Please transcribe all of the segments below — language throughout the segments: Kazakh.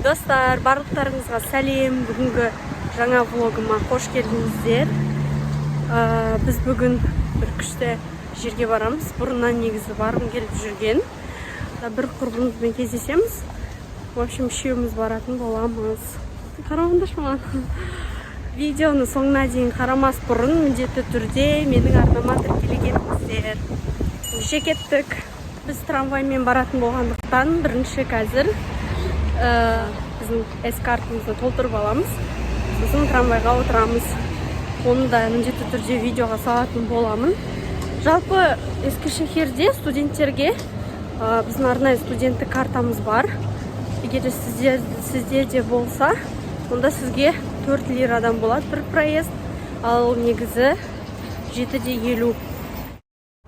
Достар, барлықтарыңызға сәлем! Бүгінгі жаңа влогыма қош келдіңіздер. Біз бүгін бір күшті жерге барамыз. Бұрыннан негізі барғым келіп жүрген. Бір құрбымызбен кездесеміз. В общем, үшеуміз баратын боламыз. Қараңдаршы маған. Видеоны соңына дейін қарамас бұрын міндетті түрде менің арнама тіркеле кетіңіздер. Ендеше кеттік. Біз трамваймен баратын болғандықтан, бірінші қазір біздің S картамызды толтырып аламыз, сосын трамвайға отырамыз. Оны да міндетті түрде видеоға салатын боламын. Жалпы, Ескішехирде студенттерге біздің арнайы студенттік картамыз бар. Егер де сізде де болса, онда сізге 4 лирадан болады бір проезд, ал негізі 7,50.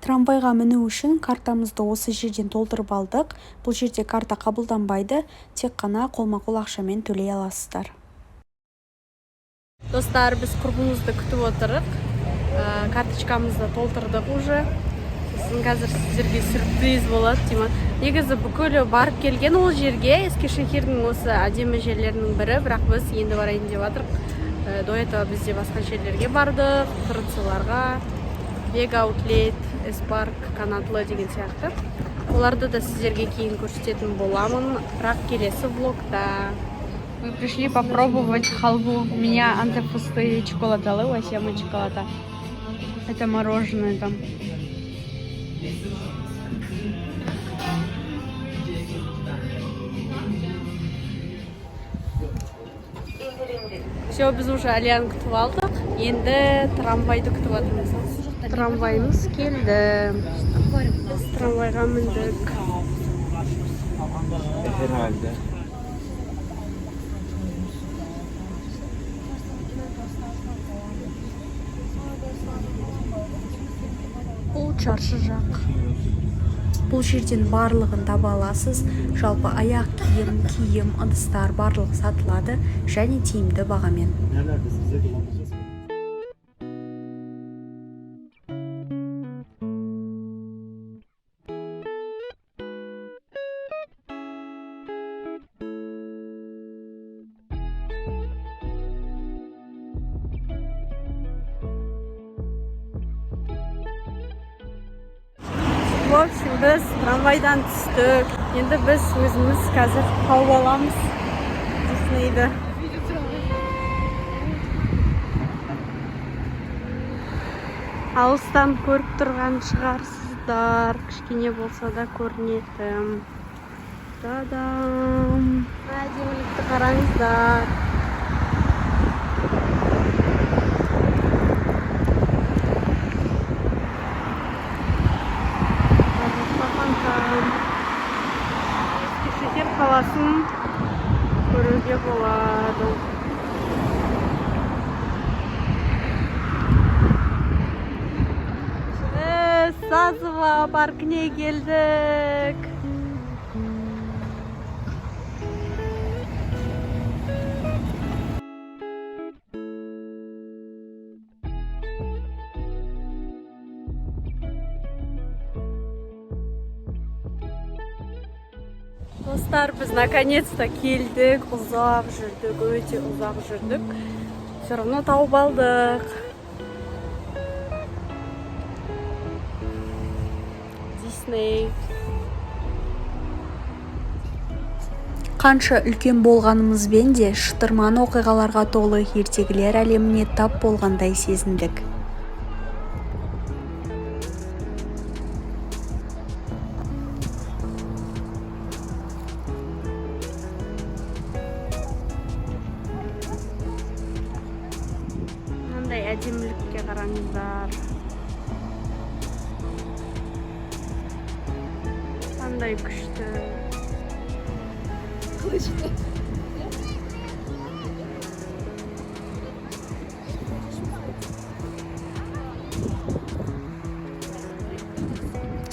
Трамвайға міну үшін картамызды осы жерден толтырып алдық. Бұл жерде карта қабылданбайды, тек қана қолма-қол ақшамен төлей аласыздар. Достар, біз құрбымызды күтіп отырық. Карточкамызды толтырдық уже. Сосын қазір сіздерге сюрприз болады деймін. Негізі бүкілі барып келген ол жерге, Ескішехирдің осы әдемі жерлерінің бірі, бірақ біз енді барайын деп жатырық. До этого біз де басқа жерлерге бардық, ТРЦ-ларға, Вега Аутлет, Эс-парк, Канатлы деген сияқты. Оларды да сіздерге кейін көрсететін боламын, бірақ келесі влогта. Мы пришли попробовать халву. У меня Антеп фıstığı çikolatalı, у Асемы çikolata. Это мороженое там. Все, біз уже Алияны күтіп алдық. Енді трамвайды күтіп жатырмыз. Трамвайымыз келді. Біз трамвайға міндік. Herhalde. Бұл чаршы жақ. Бұл жерден барлығын таба аласыз. Жалпы аяқ киім, киім, ыдыстар, барлығы сатылады және тиімді бағамен. Nerelerde size dolandıracağız? В общем, біз трамвайдан түстік. Енді біз өзіміз қазір тауып аламыз Диснейді. Алыстан көріп тұрған шығарсыздар. Кішкене болса да көрінеді. Та-дам! Әдемілікті қараңыздар. Барлыққа фонтан. Ескішехир қаласын көруге болады. Біз Сазова паркіне келдік. Достар, біз наконец-то келдік. Ұзақ жүрдік, өте ұзақ жүрдік. Все равно тауып алдық. Дисней. Қанша үлкен болғанымызбен де, шытырман оқиғаларға толы ертегілер әлеміне тап болғандай сезіндік. Мынандай әдемілікке қараңыздар. Қандай күшті.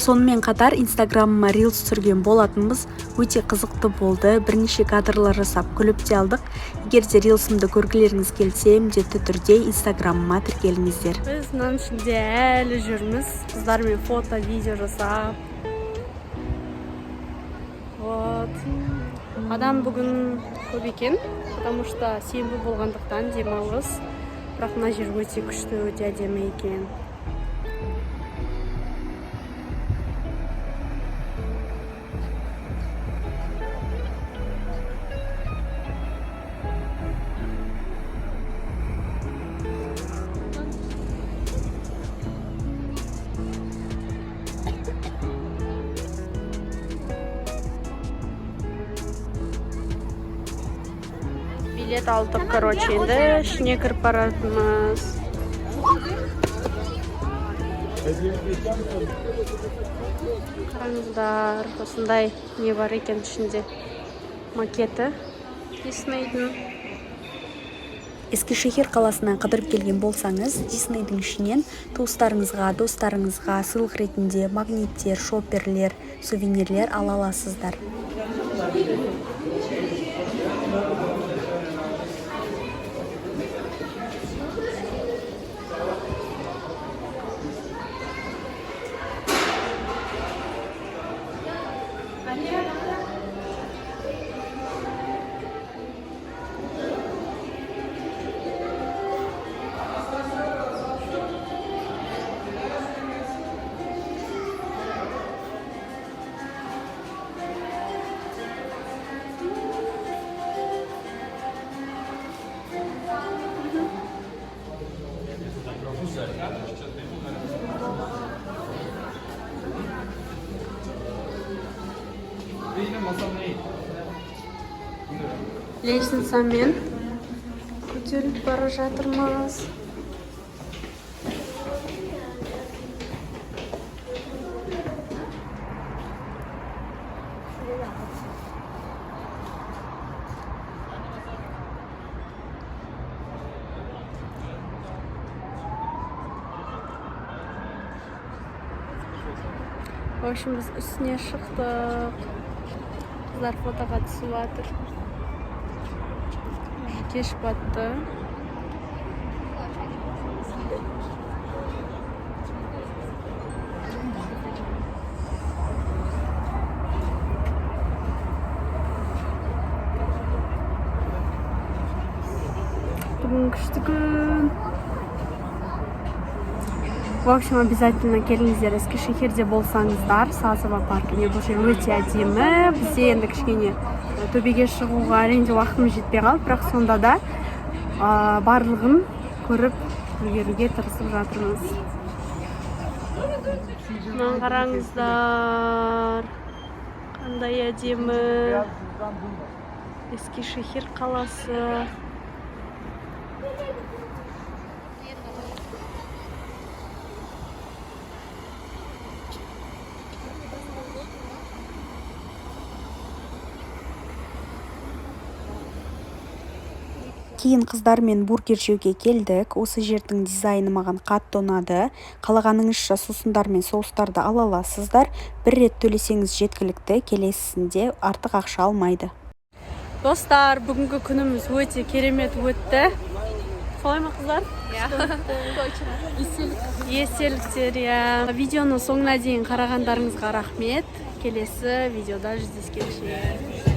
Сонымен қатар инстаграмыма рилс түсірген болатынбыз. Өте қызықты болды, бірнеше кадрлар жасап, күліп те алдық. Егер де рилсымды көргілеріңіз келсе, міндетті түрде инстаграмыма тіркеліңіздер. Біз мынаның ішінде әлі жүрміз. Қыздармен фото, видео жасап. Вот. Адам бүгін көп екен, потому что сенбі болғандықтан демалыс. Бірақ мына жер өте күшті, өте әдемі екен. Билет алдық, короче, енді ішіне кіріп баратырмыз. Қараңыздар, осындай не бар екен ішінде, макеті Диснейдің. Ескишехир қаласына қыдырып келген болсаңыз, Диснейдің ішінен туыстарыңызға, достарыңызға сыйлық ретінде магниттер, шопперлер, сувенирлер ала аласыздар. Лестницамен көтеріліп бара жатырмыз. В общем, біз үстіне шықтық. Қыздар фотоға түсіп жатыр. Уже кеш батты. Бүгін күшті күн. В общем, обязательно келіңіздер, Ескишехирде болсаңыздар, Сазова паркіне. Бұл жер өте әдемі. Бізде енді кішкене төбеге шығуға әрине де уақытымыз жетпей қалды, бірақ сонда да барлығын көріп үлгеруге тырысып жатырмыз. Мынаны қараңыздар, қандай әдемі Ескишехир қаласы. Кейін қыздармен бургер жеуге келдік. Осы жердің дизайны маған қатты ұнады. Қалағаныңызша сусындар мен соустарды ала аласыздар. Бір рет төлесеңіз жеткілікті, келесісінде артық ақша алмайды. Достар, бүгінгі күніміз өте керемет өтті. Солай ма, қыздар? Иә, точно. Естеліктер, иә. Видеоның соңына дейін қарағандарыңызға рахмет. Келесі видеода жүздескенше.